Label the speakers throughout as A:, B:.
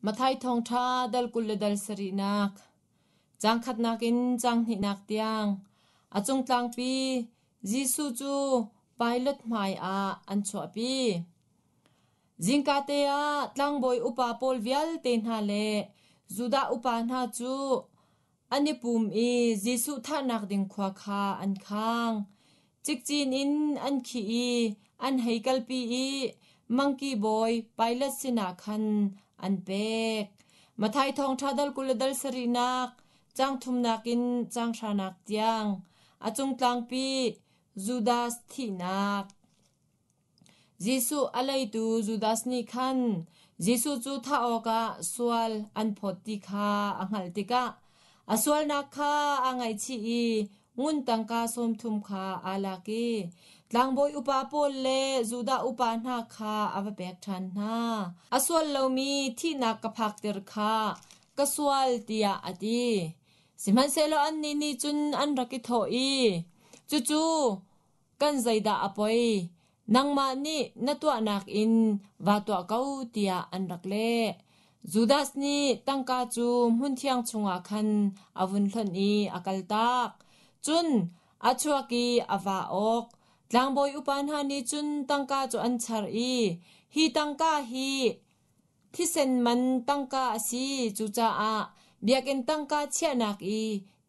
A: Matthai thawngṭha dal 20 le dal sarihnak, caang khatnak in caang hnihnak tiang, a cung tlangpi Jesuh cu Pilat hmai ah an chuahpi. Zingkate ah tlangbawi upa pawl vialte hna le Judah upa hna cu an i pum i Jesuh thahnak ding khua kha an khang. Cikcin in an khih i an hei kalpi i mangki bawi Pilat sinah khan an pek. Matthai thawngṭha dal 20 le dal sarihnak, caang thumnak in caang hranak tiang, a cung tlangpi Judas thihnak. Jesuh a leitu Judas nih khan Jesuh cu thah awkah sual an phawt ti kha a hngalh tikah a sualnak kha aa ngaihchih i ngun tangka 30 kha aa lak i tlangbawi upa pawl le Judah upa hna kha a va pek ṭhan hna. A sual lomi thihnak ka phakter kha ka sual tiah a ti. Sihmanhsehlaw annih nih cun an rak i thawh i, Cucu kan zeidah a poi? Nangmah nih na tuahnak in vaa tuah ko tiah an rak leh. Judas nih tangka cu hmunthiang chungah khan a vun hlonh i a kaltak. Cun a chuak i a vaa awk. Tlangbawi upa hna nih cun tangka cu an char i, Hi tangka hi Thisen man tangka a si, cucaah biakinn tangka chiahnak i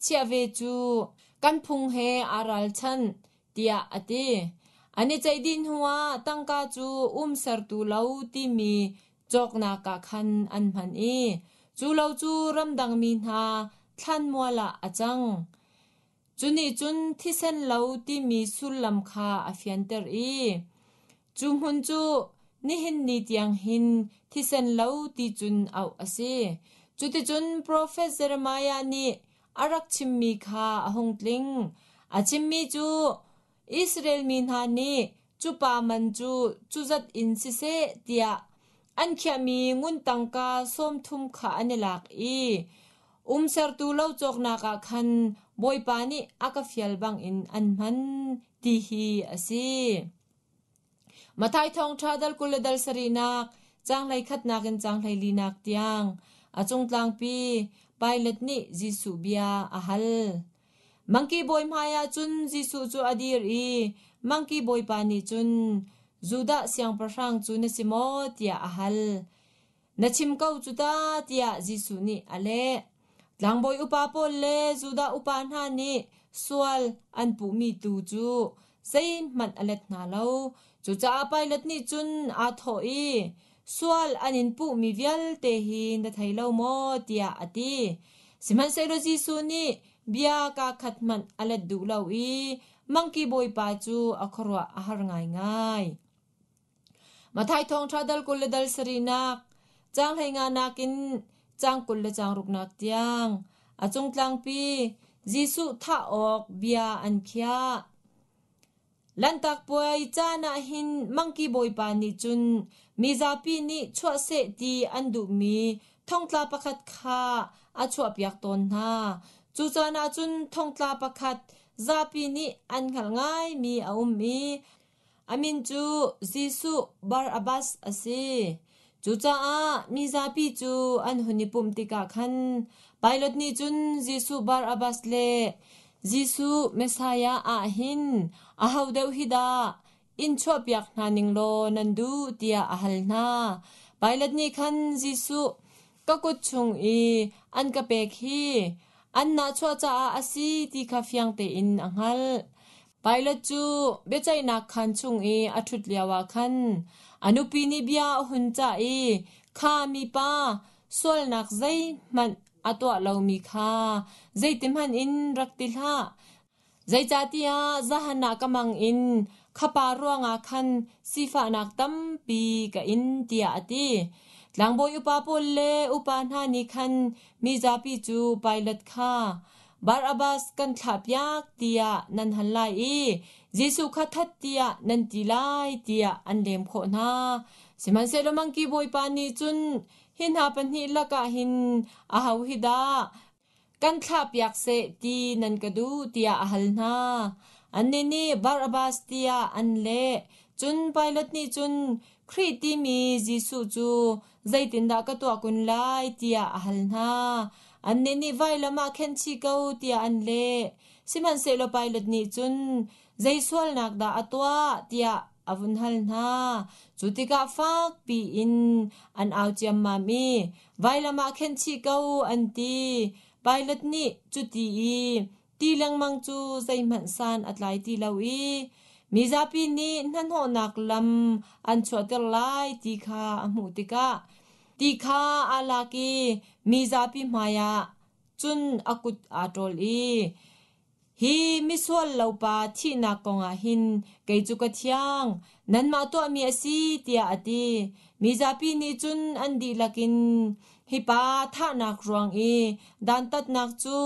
A: chiah ve cu kan phung he aa ralchanh, tiah a ti. An i ceih dih hnuah tangka cu umsertu lo timi cawknak ah khan an hman i cu lo cu ramdang mi hna thlanmual ah a cang. Cu nih cun thisen lo timi sullam kha a fianter i cu hmun cu nihin ni tiang hin thisen lo ti cun auh a si. Cuticun profet Jeremiah nih a rak chimmi kha a hung tling. A chimmi cu Israel mi hna nih cu pa man cu cu zat in siseh tiah an khiahmi ngun tangka 30 kha an i lak i umsertu lo cawknak ah khan Bawipa nih a ka fial bangin an hman ti hi a si. Matthai thawngṭha dal 20 le dal sarihnak, caang hleikhatnak in caang hleilinak tiang a cung tlangpi Pilat nih Jesuh bia a hal. Mangki bawi hmaiah cun Jesuh cu a dir i mangki bawipa nih cun Judah siangpahrang cu na si maw tiah a hal. Na chim ko cu ta tiah Jesuh nih a leh. Tlangbawi upa pawl le Judah upa hna nih sual an puhmi tu cu zeihmanh a let hna lo. Cucaah Pilat nih cun aa thawh i, Sual an in puhmi vialte hi na thei lo maw? tiah a ti. Sihmanhsehlaw Jesuh nih bia kaa khat hmanh a let duh lo i mangki bawipa cu a khuaruah a har ngaingai. Matthai thawngṭha dal 20 le dal sarihnak, caang hleinganak in caang 20 le caang ruknak tiang a cung tlangpi Jesuh thah awk bia an khiah. Lanhtak puai caan ah hin mangki bawipa nih cun mizapi nih chuah seh ti an duhmi thongtla pakhat kha a chuahpiak tawn hna. Cu caan ah cun thongtla pakhat zapi nih an hngalh ngaimi a um i A min cu Jesuh Barabbas a si. Cucaah mizapi cu an hun i pumh tikah khan Pilat nih cun Jesuh Barabbas le Jesuh Messiah ah hin aho deuh hi dah in chuahpiak hna ning law nan duh tiah a hal hna. Pilat nih khan Jesuh ka kut chung i an ka pek hi an nahchuah caah a si ti kha fiang tein a hngalh. Pilat cu biaceihnak khaan chung i a ṭhut lioah khan a nupi nih bia a hun cah i kha mipa sualnak zeihmanh a tuah lomi kha zeitihmanh in rak ti hlah. Zeicahtiah zahan ah ka mang in kha pa ruangah khan sifahnak tampi ka in tiah a ti. Tlangbawi upa pawl le upa hna nih khan mizapi cu Pilat kha Barabbas kan thlahpiak tiah nan hal lai i Jesuh kha that tiah nan ti lai tiah an lem khawh hna. Sihmanhsehlaw mangki bawipa nih cun hi hna pahnih lakah hin aho hi dah kan thlahpiak seh ti nan ka duh tiah a hal hna. Annih nih Barabbas tiah an leh. Cun Pilat nih cun. Khrih timi Jesuh cu zeitindah ka tuah kun lai tiah a hal hna. Annih nih vailam ah khenh chih ko tiah an leh. Sihmanhsehlaw Pilat nih cun zei sualnak dah a tuah tiah a vun hal hna. Cu tikah fakpi in an au ciammam i vailam ah khenh chih ko an ti. Pilat nih cuti i ti lengmang cu zeihmanh san a tlai ti lo i mizapi nih hnahnawhnak lam an chuahter lai ti kha a hmuh tikah ti kha aa lak i mizapi hmaiah cun a kut aa ṭawl i Hi misual lopa thihnak kongah hin kei cu ka thiang, nanmah tuahmi a si tiah a ti. Mizapi nih cun an dihlak in hi pa thahnak ruang i dantatnak cu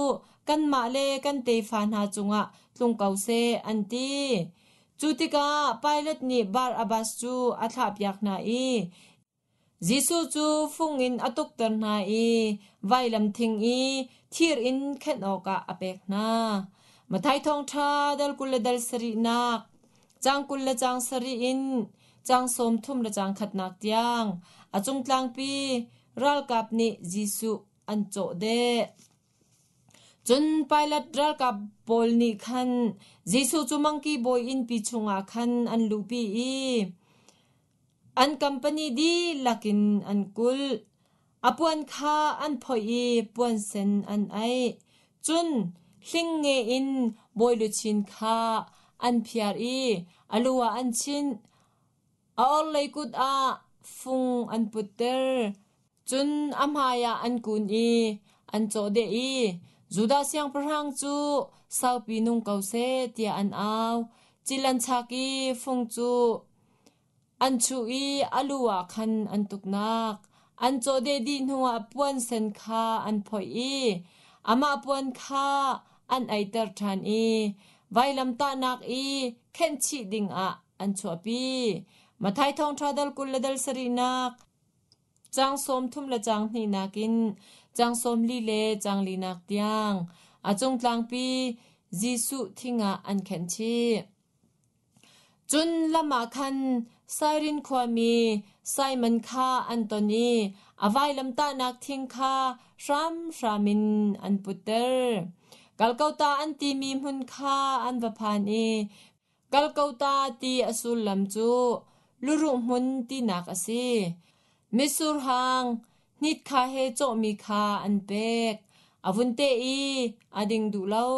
A: kanmah le kan tefa hna cungah tlung ko seh an ti. Cu tikah Pilat nih Barabbas cu a thlahpiak hna i Jesuh cu fung in a tukter hna i vailam thing i thir in khenh awkah a pek hna. Matthai Thawngṭha dal 20 le dal sarihnak, caang 20 le caang sarih in caang 30 le caang khatnak tiang a cung tlangpi ralkap nih Jesuh an cawh deh. Cun Pilat ralkap pawl nih khan Jesuh cu mangki bawi innpi chungah khan an luhpi i an kampani dihlak in an kulh. A puan kha an phoih i puan sen an aih. Cun hling nge in bawi luchin kha an phiar i a lu ah an chinh. A orhlei kut ah fung an putter. Cun a hmaiah an kun i an cawhdeh i Judah siangpahrang cu saupi nung ko seh tiah an au. Cil an chak i fung cu an chuh i a lu ah khan an tuknak. An cawhdeh dih hnuah puan sen kha an phoih i amah puan kha an eiter ṭhan i vailamtahnak i khenhchih dingah an chuahpi. Matthai Thawngṭha dal 20 le dal sarihnak Caang 30 le caang hnihnak in caang 44 le caang linak tiang a cung tlangpi Jesuh thing ah an khenh chih. Cun lam ah khan Sairin khuami Simon kha an ton i a vailamtahnak thing kha hramhram in an putter. Kalkota an timi hmun kha an va phan i Kal ko ta ti a sullam cu luruh hmun tinak a si. Mitsur hang hnitkha he cawhmi kha an pek. A vun teh i a ding duh lo.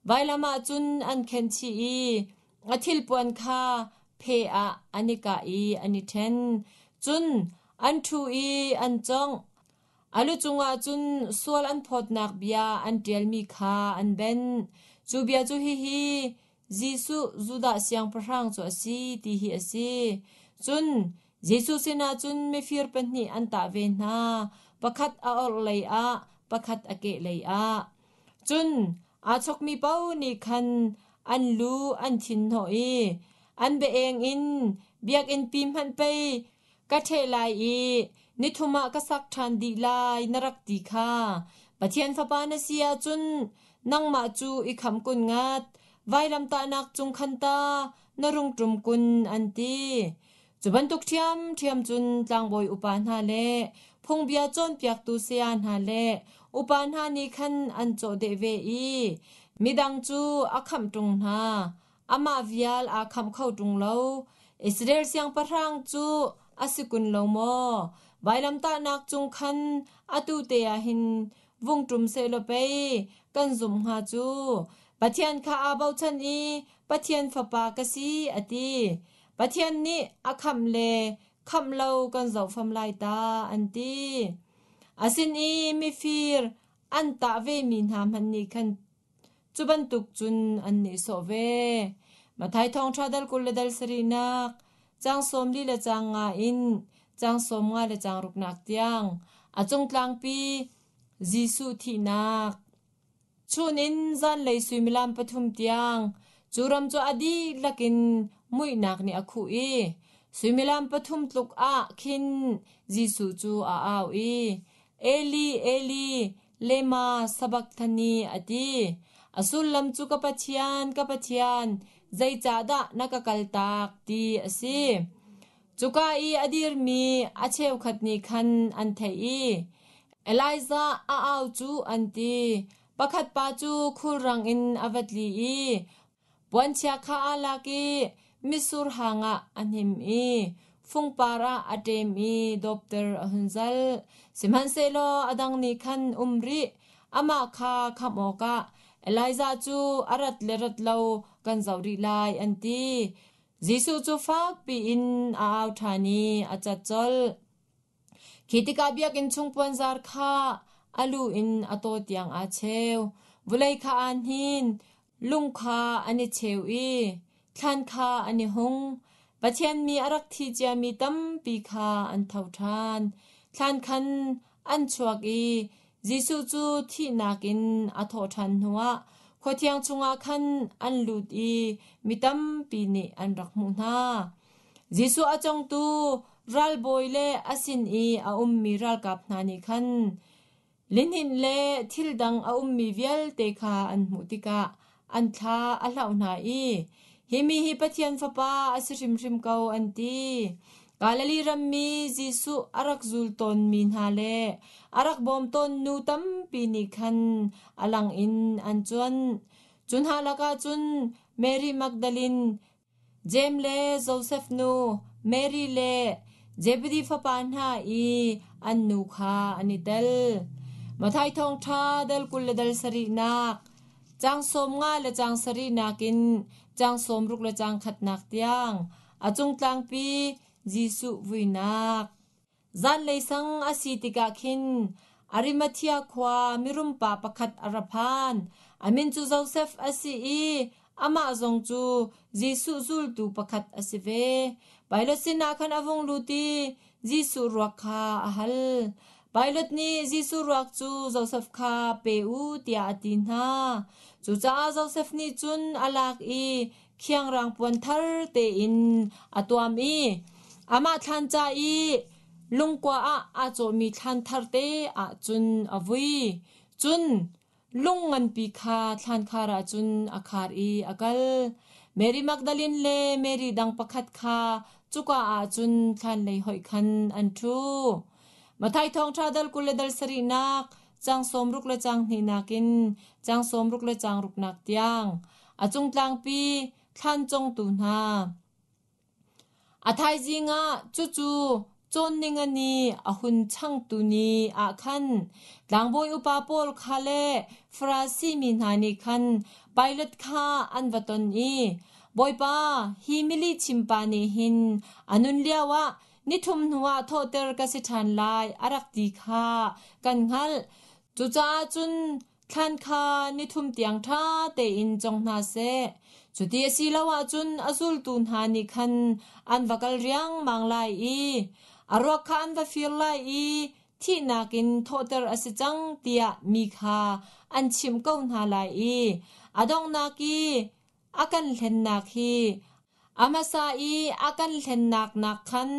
A: Vailam ah cun an khen chih i a thilpuan kha phe ah an i kah i an i ṭhen. Cun an ṭhu i an congh. A lu cungah cun sual an phawtnak bia an ṭialmi kha an benh. Cu bia cu hihi, Jesuh Judah siangpahrang cu a si ti hi a si. Cun Jesuh sinah cun mifir pahnih an tah ve hna, pakhat a orhlei ah, pakhat a kehlei ah. Cun aa chokmi paoh nih khan an lu an thinhnawh i an biaeng in biakinnpi hmanh pei ka ṭheh lai i nithum ah ka sak ṭhan dih lai na rak ti kha Pathian Fapa na si ahcun nangmah cu i khamh kun ngat, vailamtahnak cung khan ta na rung ṭum kun an ti. Cu bantuk ṭhiamṭhiam cun tlangbawi upa hna le phungbia cawnpiaktu saya hna le upa hna nih khan an cawhdeh ve i midang cu a khamh ṭung hna. Amah vial aa khamh kho ṭung lo. Israel siangpahrang cu a si kun lo maw? Vailamtahnak cung khan atu te ah hin vung ṭum sehlaw pei kan zumh hnga cu. Pathian kha aa bochan i Pathian fapa ka si a ti. Pathian nih a khamh le khamh lo kan zoh fam lai ta an ti. A sin i mifir an tah vemi hna hmanh nih khan Cu bantuk cun an nihsawh ve. Matthai Thawngṭha dal 20 le dal sarihnak, caang 44 le caang nga in caang 50 le caang ruknak tiang a cung tlangpi Jesuh thihnak. Chun in zanlei suimilam pathum tiang cu ram cu a dihlak in muihnak nih a khuh i suimilam pathum tluk ah khin Jesuh cu a au i Eli, Eli, lema sabachthani a ti. A sullam cu ka Pathian, ka Pathian, zeicahdah na ka kaltak ti a si. Cuka i a dirmi a cheukhat nih khan an theih i, Elijah a au cu an ti. Pakhat pa cu khulrang in a va tli i puanchia kha aa lak i mitsur hang ah a hnim i fungpar ah a ṭem i dawpter a hun zalh. Sihmanhsehlaw a dang nih khan um rih, amah kha khamh awkah Elijah cu a rat le rat lo kan zoh rih lai, an ti. Jesuh cu fak piin a au ṭhan i a cat colh. Khi tikah biakinn chung puanzar kha a lu in a taw tiang aa cheu. Vawlei kha aa hnin, lung kha an i cheu i thlan kha an i hung. Pathian mi a rak thi ciami tampi kha an tho ṭhan. Thlan khan an chuak i Jesuh cu thihnak in a thawh ṭhan hnuah khua thiang chungah khan an lut i mi tampi nih an rak hmuh hna. Jesuh a congtu ralbawi le a sin i a ummi ralkap hna nih khan lihninh le thil dang a ummi vialte kha an hmuh tikah an thla a hlauh hna i, Hi mi hi Pathian Fapa a si hrimhrim ko, an ti. Galilee rammi Jesuh a rak zul tawnmi hna le a rak bawm tawn nu tampi nih khan a lang in an cuanh. Cu hna lakah cun Mary Magdalin, Jeim le Josef nu Mary le Zebedi fapa hna i an nu kha an i tel. Matthai thawngṭha dal 20 le dal sarihnak, caang 15 le caang sarihnak in caang 60 le caang khatnak tiang a cung tlangpi Jesuh vuinak. Zanlei sang a si tikah khin Arimathea khua mirumpa pakhat a ra phan. A min cu Josef a si i amah zong cu Jesuh zultu pakhat a si ve. Pilat sinah khan a vung lut i Jesuh ruak kha a hal. Pilat nih Jesuh ruak cu Josef kha pe u tiah a ti hna. Cucaah Josef nih cun a lak i khiangrang puan thar tein a tuam i amah thlan ca i lungkua ah aa cawhmi thlan thar te ah cun a vui. Cun lung nganpi kha thlankhar ah cun a khar i a kal. Mary Magdalene le Mary dang pakhat kha cuka ah cun thlan lei hoih khan an ṭhu. Matthai thawngṭha dal 20 le dal sarihnak, caang 60 le caang hnihnak in caang 60 le caang ruknak tiang a cungtlangpi thlan congtu hna. A thaizing ah cucu cawnning a ni a hun changtu ni ah khan tlangbawi upa pawl kha le Farasi mi hna nih khan Pilat kha an va ton i, Bawipa, hi milihchimpa nih hin a nun lioah nithum hnuah thawhter ka si ṭhan lai a rak ti kha kan hngalh. Cucaah cun Thlan kha nithum tiang ṭha tein cong hna seh. Cuti a si lo ahcun a zultu hna nih khan an va kal riangmang lai i a ruak kha an va fir lai i thihnak in thawhter a si cang tiah mi kha an chimh ko hna lai i a donghnak i a kan hlennak hi a hmasa i a kan hlennak nak khan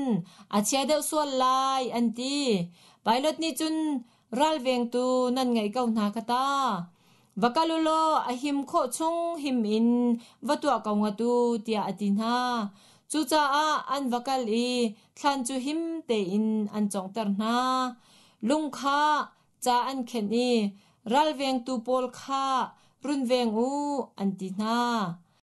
A: a chia deuh sual lai an ti. Pilot nih cun ralvengtu nan ngeih ko hna kha ta. Va kal u law a him khawh chung him in va tuah ko ngat u tiah a ti hna. Cucaah an va kal i thlan cu him tein an conghter hna. Lung kha ca an khenh i ralvengtu pawl kha runveng u an ti hna.